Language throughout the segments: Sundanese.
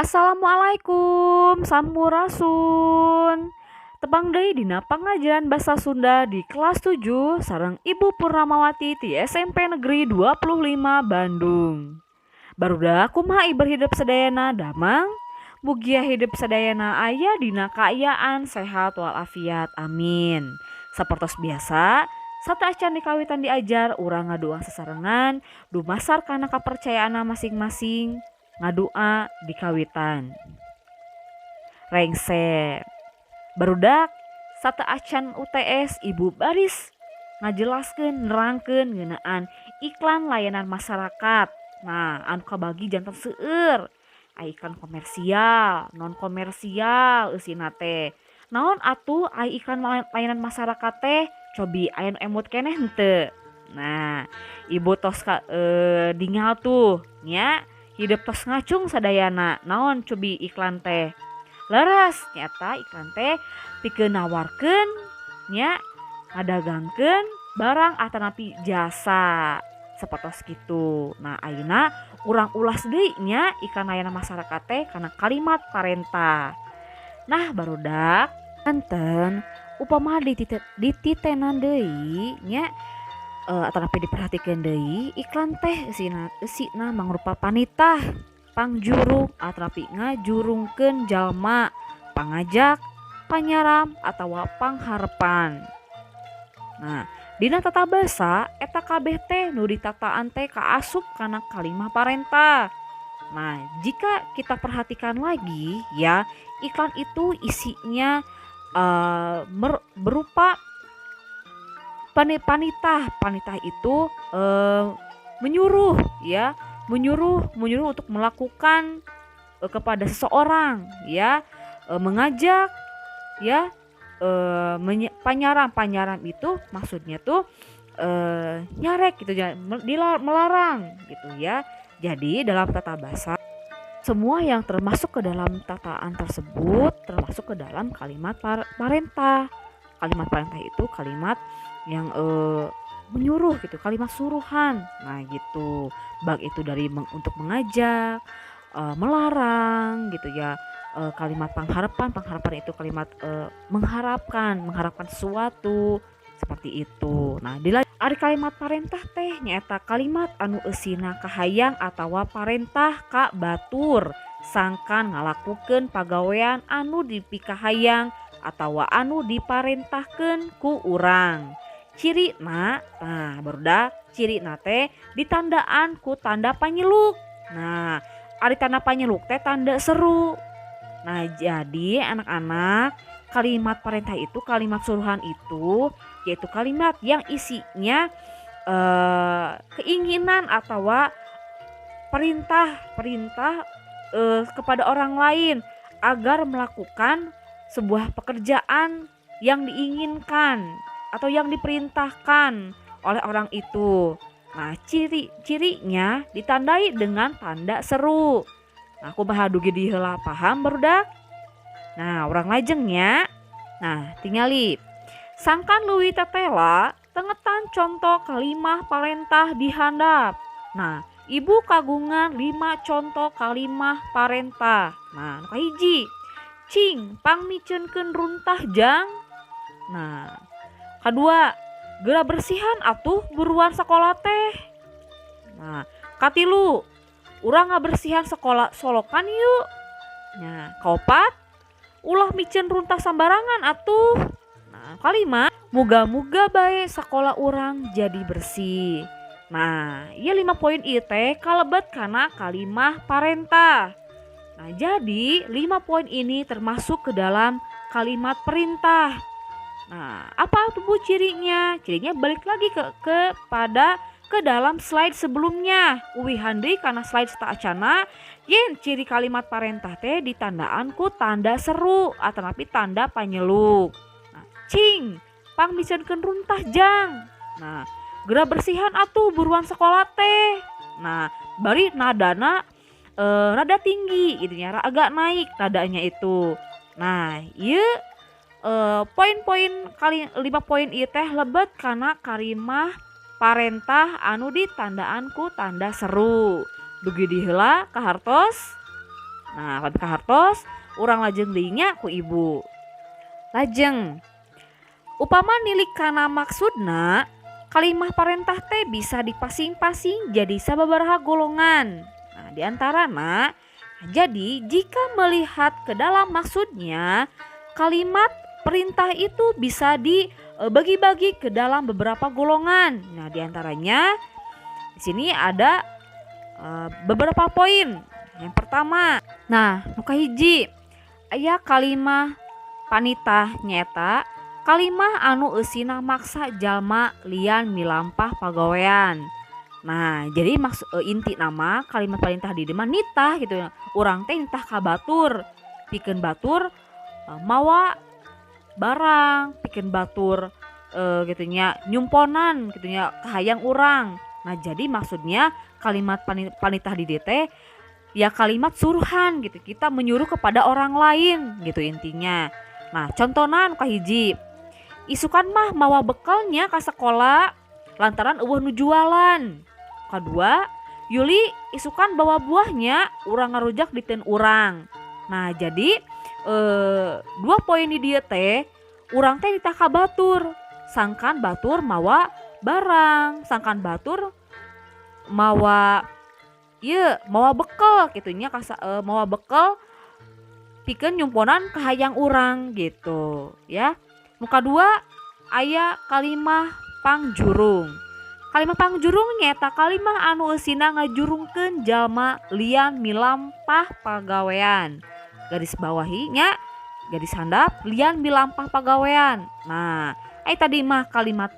Assalamualaikum, sampurasun. Tepang deui dina pangajaran Basa Sunda di kelas 7 sareng Ibu Purnamawati ti SMP Negeri 25 Bandung. Barudak, kumaha ibar hidep sadayana, damang? Mugia hidep sadayana aya dina kaayaan sehat walafiat. Amin. Sapertos biasa, sateuacan dikawitan diajar, urang ngadua sasarengan dumasar kana kapercayaanna masing-masing. Ngadua dikawitan. Rengse. Barudak, sateuacan UTS Ibu baris ngajelaskeun, nerangkeun ngeunaan iklan layanan masyarakat. Nah, anu kabagi janten seueur. Aya iklan komersial, non komersial eusina teh. Naon atuh ai iklan layanan masyarakat teh? Cobi aya nu emut keneh henteu? Nah, Ibu tos ningal tuh nya, hidep tos ngacung sadayana. Naon cobi iklan teh? Leres, nyaeta iklan teh pikeun nawarkeun nya, ngadagangkeun barang atanapi jasa, sapertos kitu. Nah, ayeuna urang ulas deui nya iklan layanan masyarakat teh kana kalimat parentah. Nah, barudak, janten upama dititenan deui nya, atanapi diperhatikeun deui, iklan teh eusina mangrupa panitah, pangjurung atanapi ngajurungkeun jalma, pangajak, panyaram atawa pangharepan. Nah, dina tata basa eta kabeh teh nu ditataan teh kaasup kana kalimah parentah. Nah, jika kita perhatikan lagi ya, iklan itu isinya berupa panitah. Panitah itu menyuruh ya, menyuruh menyuruh untuk melakukan kepada seseorang ya, mengajak ya, panyaram. Panyaram itu maksudnya tuh nyarek gitu ya, melarang gitu ya. Jadi dalam tata bahasa, semua yang termasuk ke dalam tataan tersebut termasuk ke dalam kalimat parentah. Kalimat parentah itu kalimat yang menyuruh gitu, kalimat suruhan. Nah, gitu. Baik itu dari untuk mengajak, melarang gitu ya, kalimat pangharepan. Pangharepan itu kalimat mengharapkan, mengharapkan sesuatu seperti itu. Nah, ari kalimat parentah teh nyaeta kalimat anu eusina kahayang atawa parentah ka batur sangkan ngalakukeun pagawean anu dipikahayang atawa anu diparentahkeun ku urang. Cirina, nah barudak, cirina teh ditandaan ku tanda panyeluk. Nah, ari tanda panyeluk teh tanda seru. Nah, jadi anak-anak, kalimat parentah itu, kalimat suruhan itu yaitu kalimat yang isinya keinginan atawa perintah perintah kepada orang lain agar melakukan sebuah pekerjaan yang diinginkan atau yang diperintahkan oleh orang itu. Nah, ciri-cirinya ditandai dengan tanda seru. Nah, kumaha, dugi dieu heula paham, barudak? Nah, urang lajeng nya. Nah, tingali. Sangkan leuwih tetela, tengetan conto kalimah parentah di handap. Nah, Ibu kagungan 5 conto kalimah parentah. Nah, nu kahiji, cing pangmiceunkeun runtah, Jang. Nah, kadua, geura bersihan atuh, buruan sakola teh. Nah, katilu, urang ngabersihan sekolah solokan yuk. Nah, kaopat, ulah miceun runtah sambarangan atuh. Nah, kalima, muga-muga bae sakola urang jadi bersih. Nah, ieu 5 poin ieu teh kalebet kana kalimah parentah. Nah, jadi 5 poin ini termasuk ke dalam kalimat perintah. Nah, apa tuh, Bu, cirinya? Cirinya balik lagi kepada ke dalam slide sebelumnya. Uwihan deui kana slide sateuacanna yen ciri kalimat parentah teh ditandaan ku tanda seru atanapi tanda panyeluk. Nah, cing pangmiceunkeun runtah, Jang. Nah, geura bersihan atuh, buruan sekolah teh. Nah, bari nadana rada tinggi gitu ya, agak naik nadanya itu. Nah, ieu poin-poin kali 5 poin ieu teh lebet kana kalimah parentah anu ditandaan ku tanda seru. Dugi di heula kahartos? Nah, pami kahartos urang lajeng deui nya ku ibu. Lajeng upama nilik kana maksudna, kalimah parentah teh bisa dipasing-pasing jadi sababaraha golongan. Nah, diantarana, jadi jika melihat ke dalam maksudnya, kalimat perintah itu bisa dibagi-bagi ke dalam beberapa golongan. Nah, diantaranya di sini ada beberapa poin. Yang pertama, nah, nu kahiji aya kalimah panitah, nyaeta kalimah anu eusina maksa jalma lian milampah pagawean. Nah, jadi inti nama kalimat perintah di dieu mah nitah gitu. Urang teh nitah ka batur, pikeun batur mawa barang, pikeun batur gitu nya, nyumponan gitu nya kahayang urang. Nah, jadi maksudnya kalimat panitah di dieu teh ya kalimat suruhan gitu. Kita menyuruh kepada orang lain gitu intinya. Nah, contohna anu kahiji, isukan mah mawa bekalnya ka sekolah lantaran euweuh nu jualan. Kadua, Yuli isukan bawa buahnya, urang ngarujak diteun urang. Nah, jadi dua poin di dieu teh urang teh nitah ka batur, sangkan batur mawa barang, sangkan batur mawa ieu, mawa bekal kitu nya, mawa bekal pikeun nyumponan kahayang urang gitu ya. Nu kadua aya kalimah pangjurung. Kalimah pangjurung nyaeta kalimah anu eusina ngajurungkeun jalma lian milampah pagawean. Garis bawahi nya, garis handap, lian milampah pagawean. Nah, ai tadi mah kalimat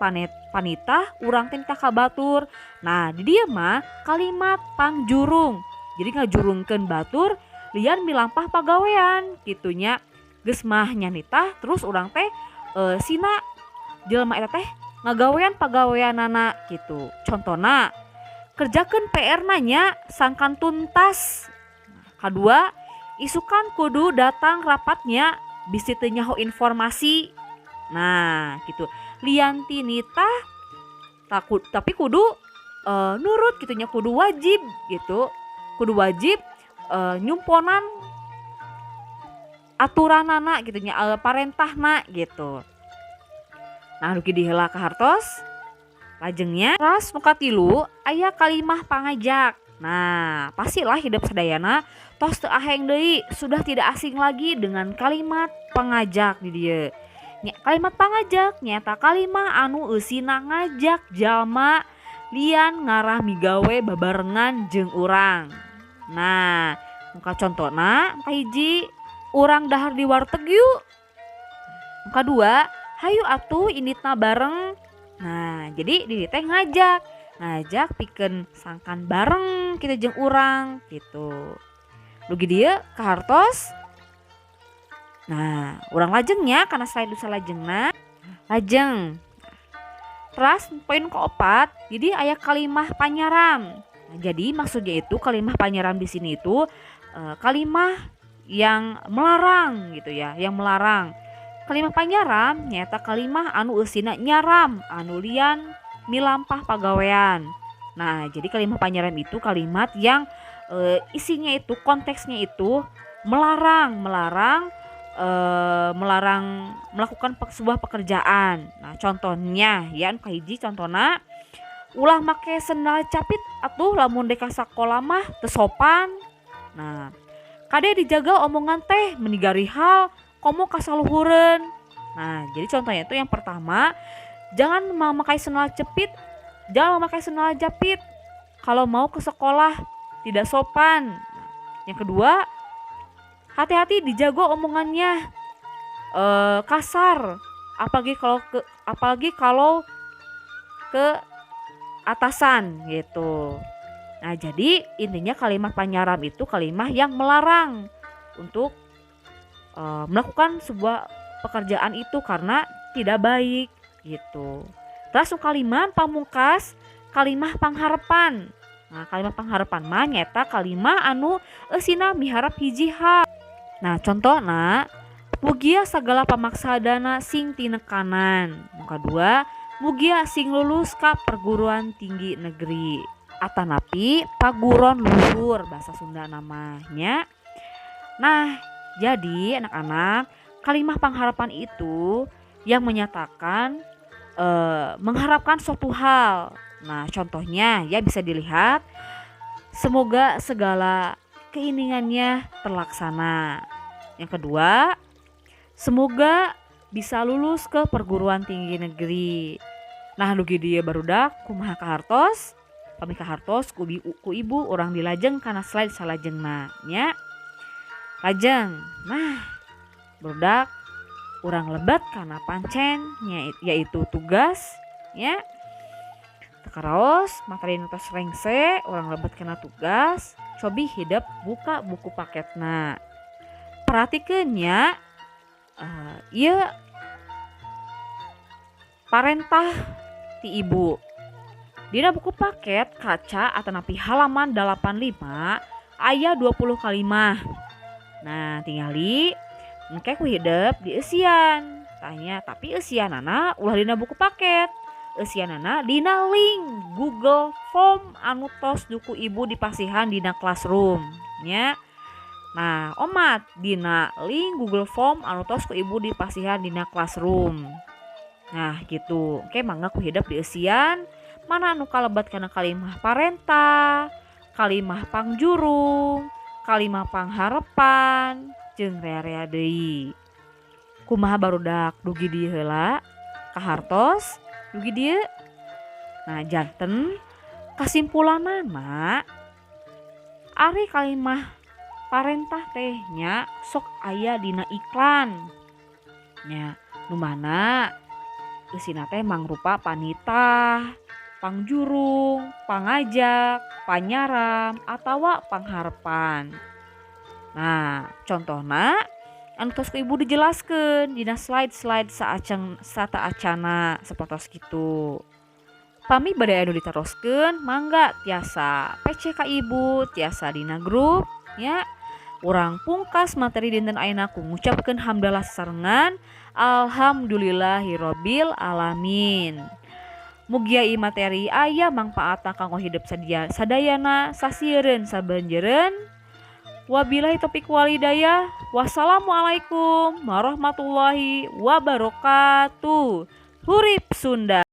panitah urang teh nitah ka batur. Nah, di dieu mah kalimat pangjurung. Jadi ngajurungkeun batur lian milampah pagawean kitu nya. Geus mah nya nitah terus urang teh sina jelema eta teh ngagawean pagaweanana gitu. Contona, kerjakeun PR na nya sangkan tuntas. Kadua, isukan kudu datang rapatnya bisi teu nyaho informasi. Nah, gitu. Lian ti nitah takut tapi kudu nurut gitu nya, kudu wajib gitu. Kudu wajib nyumponan aturanana gitu nya, parentahna gitu. Nah, dugi diheula kahartos. Lajengnya ras nu katilu aya kalimah pangajak. Nah, pastilah hidep sadayana tos teu aheng deui, sudah tidak asing lagi dengan kalimat pangajak di dieu. Nya, kalimat pangajak nyaeta kalimah anu eusina ngajak jalma lian ngarah migawe babarengan jeung urang. Nah, muka contona kahiji, urang dahar di warteg yuk. Nu kadua, hayu atuh inditna bareng. Nah, jadi di dieu teh ngajak pikeun sangkan bareng kita jeung urang gitu. Dugi dieu kahartos. Nah, urang lajengnya kana slide nu salajengna. Lajeng. Teras poin keopat, jadi aya kalimah panyaram. Nah, jadi maksudnya itu kalimah panyaram di sini itu kalimah yang melarang gitu ya, yang melarang. Kalimah panyaram nyaeta kalimah anu eusina nyaram anu lian milampah pagawean. Nah, jadi kalimah panyaram itu kalimat yang isinya itu, konteksnya itu melarang, melarang melakukan sebuah pekerjaan. Nah, contohnya ya, anu kahiji contona, ulah make sendal capit atuh lamun dek ka sakola mah, teu sopan. Nah, kade dijaga omongan teh meni garihal komo kasaluhureun. Nah, jadi contohnya itu yang pertama, jangan memakai sendal cepit, jangan memakai sendal japit kalau mau ke sekolah, tidak sopan. Nah, yang kedua, hati-hati dijaga omongannya, kasar, apalagi kalau ke atasan gitu. Nah, jadi intinya kalimat panyaram itu kalimat yang melarang untuk melakukan sebuah pekerjaan itu karena tidak baik gitu. Terus kalimat pamungkas, kalimah pangharepan. Nah, kalimat pangharepan mah nyaeta kalimah anu eusina miharap hiji hal. Nah, contohna, mugia sagala pamaksadana sing tinekanan. Nu kadua, mugia sing lulus ka perguruan tinggi negeri atanapi paguron luhur bahasa Sunda namanya. Nah, jadi anak-anak, kalimah pangharapan itu yang menyatakan mengharapkan suatu hal. Nah, contohnya ya bisa dilihat, semoga segala keinginannya terlaksana. Yang kedua, semoga bisa lulus ke perguruan tinggi negeri. Nah, dugi dieu barudak, kumaha kahartos? Pami kahartos ku ibu urang dilajeng kana slide salajengna nya. Lajeng. Nah, barudak, urang lebet kana pancen yaitu tugas nya. Teu karaos materi nu tos rengse, urang lebet kana tugas. Cobi hidep buka buku paketna. Perhatikeun nya, ieu parentah ti ibu. Dina buku paket kaca atanapi halaman 85 aya 20 kalimah. Nah, tingali engke ku hidep dieusian. Tah nya, tapi eusianana ulah dina buku paket. Eusianana dina link Google Form anu tos ku ibu dipasihan dina Classroom nya. Nah, omat dina link Google Form anu tos ku ibu dipasihan dina Classroom. Nah, gitu. Oke, mangga ku hidep dieusian mana anu kalebet kana kalimah parentah, kalimah pangjurung, kalimah pangharepan, jeung rea-rea deui. Kumaha barudak, dugi dieu heula? Kahartos dugi dieu? Nah, janten kasimpulanana ari kalimah parentah teh nya sok aya dina iklan nya, nu mana eusina teh mangrupa panitah, pangjurung, pangajak, panyaram atawa pangharepan. Nah, contohna anu tos ku ibu dijelaskeun dina slide-slide saacan sateuacanna sapertos kitu. Pami bade anu ditaroskeun, mangga tiasa PC ka ibu, tiasa dina grup nya. Urang pungkas materi dinten ayeuna ku ngucapkeun hamdalah sasarengan alhamdulillahirabbil alamin. Mugia ieu materi aya mangpaatna kanggo hidep sadayana sasieureun sabanjeureun. Wabillahi taufiq walhidayah. Wassalamualaikum warahmatullahi wabarakatuh. Hurip Sunda.